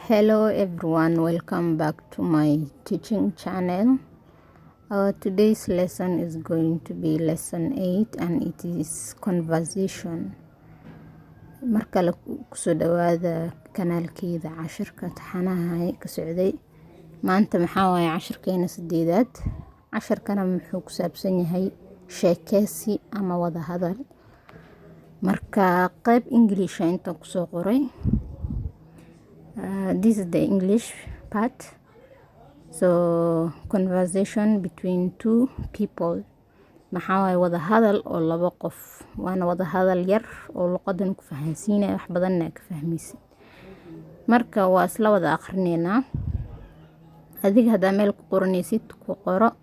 Hello everyone, welcome back to my teaching channel. Today's lesson is going to be lesson 8 and it is conversation. Mar kale kusoo dhawaada kanaalkeyda. Cashirka taxanaha ka socday maanta maxaa waaye? Cashirkeena sideedaad. Casharkana muxuu ku saabsan yahay? Sheekeysi ama wada hadal. Marka qeyb English inta kusoo qoray. This is the English part. So conversation between two people maxaa waaye? Wada hadal oo labo qof, waana wada hadal yar oo luqadan ku fahansiinaya, wax badanna ka fahmaysid. Marka waa isla wada akhrineynaa. Adiga haddaa meel ku qoranaysid, ku qoro.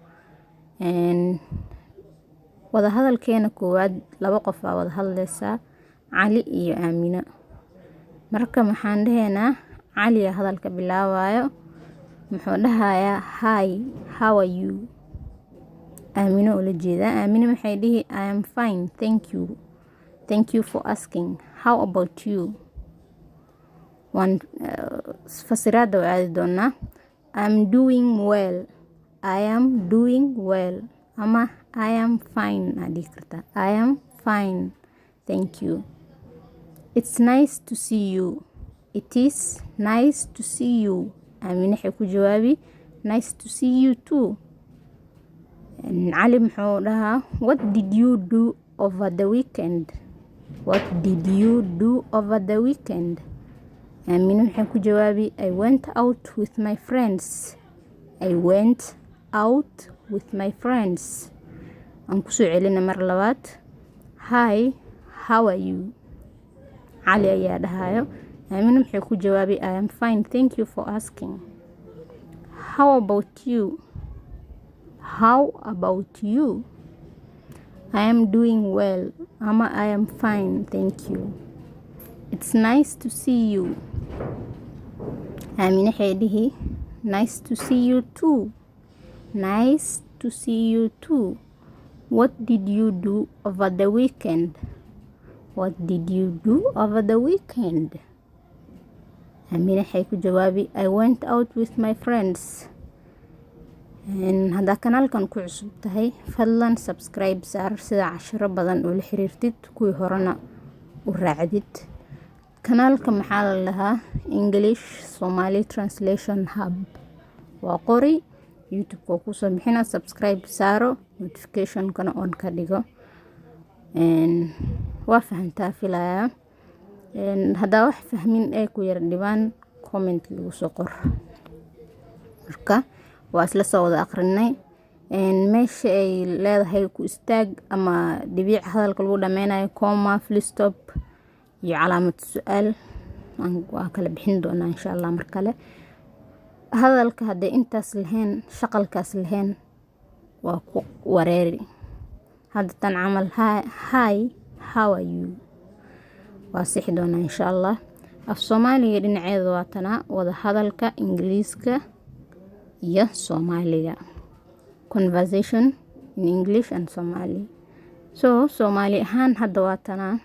Wada hadalkeena koowaad, laba qof aa wada hadlaysaa, Cali iyo Aamino. Marka maxaan dhahaynaa? Cali aa hadalka bilaabayo. Muxuu dhahayaa? "Hi, how are you?" Aamino ula jeedaa. Aamino maxay dhihi? "I am fine, thank you. Thank you for asking. How about you?" Waan fasiraada waa aadi doonaa. "I'm doing well. I am doing well" ama "I am fine" aa dhihi kartaa. "I am fine, thank you. It's nice to see you. It is nice to see you." Aamine waxay ku jawaabi, "Nice to see you too." Cali muxuu dhahaa? "What did you do over the weekend? What did you do over the weekend?" Aamine waxay ku jawaabi, "I went out with my friends. I went out with my friends." Aan kusoo celina mar labaad. "Hi, how are you?" Cali ayaa dhahayo. Aamina maxay ku jawaabay? "I am fine, thank you for asking. How about you? How about you?" "I am doing well" ama "I am fine, thank you. It's nice to see you." Aamina waxay dhihi, "Nice to see you too. Nice to see you too. What did you do over the weekend? What did you do over the weekend?" Aamina waxay ku jawaabi, "I went out with my friends." Haddaa kanaalkan ku cusub tahay, fadlan subscribe saar sida cashiro badan oo la xiriirtid, kuwii horena u raacdid. Kanaalka maxaa la dhahaa? English Somali Translation Hub. Waa qori YouTube-ka oo kusoo bixina. Subscribe saaro, notification-kana on ka dhigo. Waa fahantaa filayaa. Haddaa wax fahmin ee ku yar dhibaan, comment igu soo qor. Marka waa isla soo wada aqrinay. Meesha ay leedahay ku istaag ama dhibic hadalka lagu dhameynayo, comma, full stop iyo calaamad su-aal, waa kala bixin doonaa insha Allah. Mar kale hadalka hadday intaas lahayn, shaqalkaas lahayn, waa ku wareeri. Hadda tan camal, "Hi, how are you?" waa sixi doonaa insha Allah. Af Soomaaliga dhinaceeda waa tanaa wada hadalka Ingiriiska iyo Soomaaliga, conversation in English and Somali. So Soomaali ahaan hadda waa tanaa.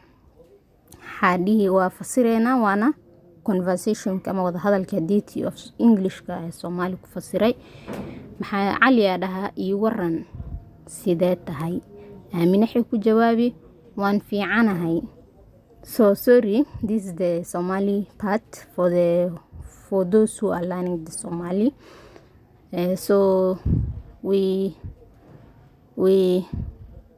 Xaadhihii waa fasireynaa, waana conversationka ama wada hadalka hadiitii of Englishka ee Soomaali ku fasiray. Maxaa Cali aa dhahaa? "Ii waran, sidee tahay?" Aamine waxay ku jawaabi, "Waan fiicanahay." So sorry, this is the Somali part for those who are learning the Somali. So we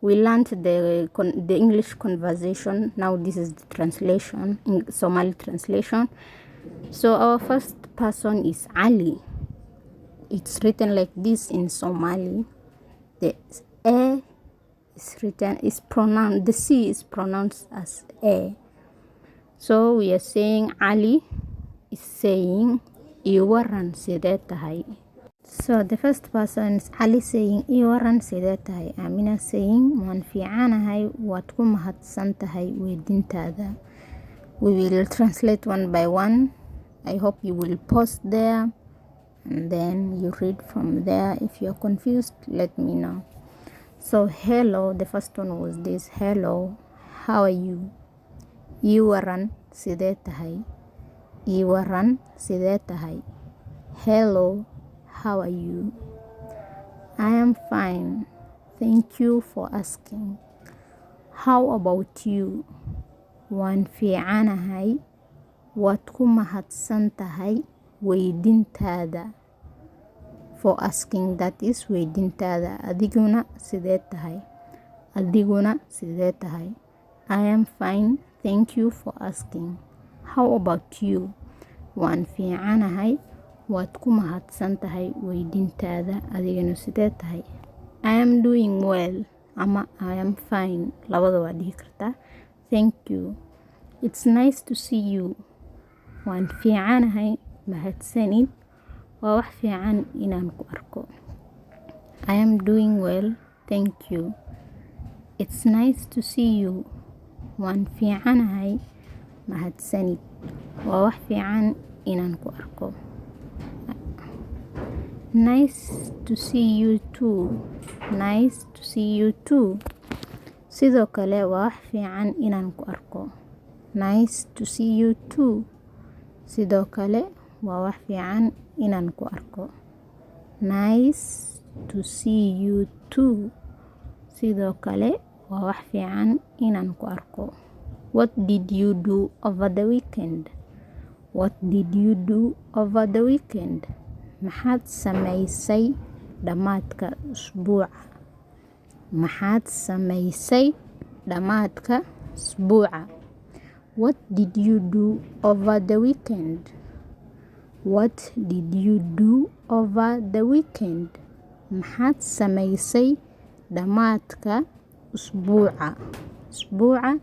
learned the English conversation. Now this is the translation in Somali translation. So our first person is Ali. It's written like this in Somali. The A is written is pronounced, the C is pronounced as A. So we are saying, Ali is saying, "Ii waran, sidee tahay?" So the first person is Ali saying, "Ii waran, sidee tahay?" Amina saying, "Waan fiicanahay, waad ku mahadsan tahay weydiintaada." We will translate one by one. I hope you will pause there and then you read from there. If you are confused, let me know. So hello, the first one was this: "Hello, how are you?" "Ii waran, sidee tahay?" Ii waran, sidee tahay? Hello, how are you? I am fine, thank you for asking. How about you? Waan fiicanahay, waad ku mahadsan tahay weydiintaada. For asking, that is weydiintaada. Adiguna sidee tahay? Adiguna sidee tahay? I am fine, thank you for asking. How about you? Waan fiicanahay, waad ku mahadsan tahay weydiintaada. Adiguna sidee tahay? I am doing well ama I am fine, labada waa dhihi kartaa. Thank you. It's nice to see you. Waan fiicanahay, mahadsanid. Waa wax fiican inaan ku arko. I am doing well, thank you. It's nice to see you. Waan fiicanahay, mahadsanid. Waa wax fiican inaan ku arko. Nice to see you too. Nice to see you too. Sidoo kale waa wax fiican inaan ku arko. Nice to see you too. Sidoo kale waa wax fiican inaan ku arko. Nice to see you too. Sidoo kale waa wax fiican inaan ku arko. What did you do over the weekend? What did you do over the weekend? Maxaad samaysay dhammaadka usbuuca? Maxaad samaysay dhammaadka usbuuca? What did you do over the weekend? What did you do over the weekend? Maxaad samaysay dhammaadka usbuuca? Usbuuca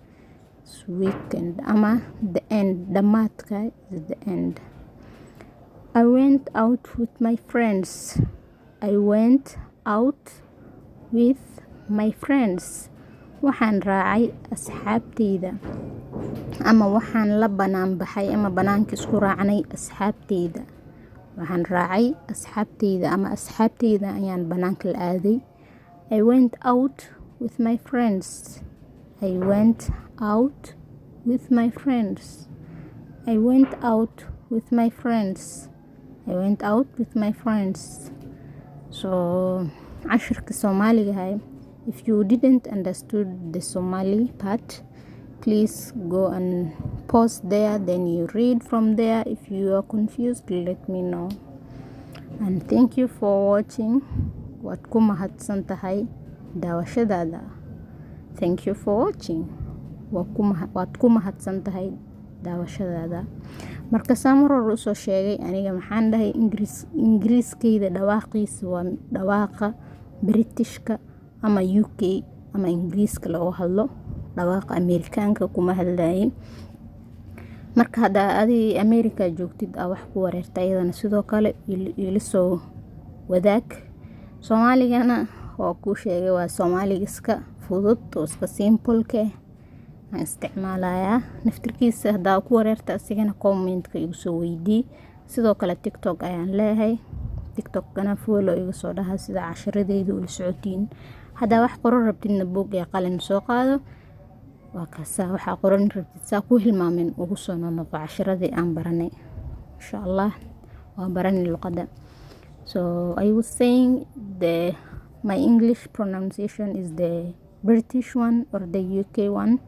is weekend ama the end. Dhammaadka is the end. I went out with my friends. I went out with my friends. Waxaan raacay asxaabtayda ama waxaan la banaan baxay ama banaanka isku raacnay asxaabtayda. Waxaan raacay asxaabtayda ama asxaabtayda ayaan banaanka la aaday. I went out with my friends. I went out with my friends. I went out with my friends. I went out with my friends. So cashirka Soomaaliga hay. If you didn't understood the Somali part, please go and pause there, then you read from there. If you are confused, let me know. And thank you for watching. Waad ku mahadsan tahay daawashadaada. Thank you for watching. Waad ku mahadsan tahay daawashadaada. Marka saan mar hore usoo sheegay, aniga maxaan dhahay? Ingiriis, Ingiriiskayda dhawaaqiisa waa dhawaaqa Britishka ama UK ama Ingiriiska looga hadlo. Dhawaaqa Ameerikaanka kuma hadlayin. Marka haddaa adi America joogtid aa wax ku wareerta, iyadana sidoo kale ila soo wadaag. Soomaaligana waa kuu sheegay, waa Soomaaliga iska fudud oo iska simple-ka ah aan isticmaalayaa. Naftirkiisa haddaa ku wareerta, asigana comment-ka igu soo weydii. Sidoo kale TikTok ayaan leeyahay. TikTok-kana follow iga soo dhaha sida casharadeyda ula socotiin. Haddaa wax qoran rabtidna, buug iyo qalin soo qaado. Waa kaasa, waxaa qoran rabtid saa ku hilmaamin ugu soo noqo casharadii aan baranay. Insha Allah waan baranay luqadda. So I was saying the my English pronunciation is the British one or the UK one.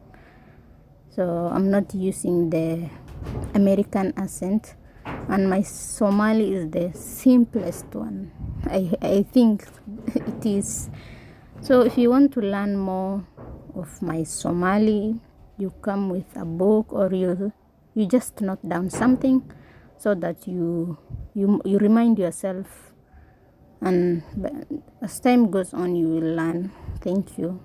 So I'm not using the American accent, and my Somali is the simplest one. I think it is. So if you want to learn more of my Somali, you come with a book or you just note down something so that you remind yourself, and as time goes on you will learn. Thank you.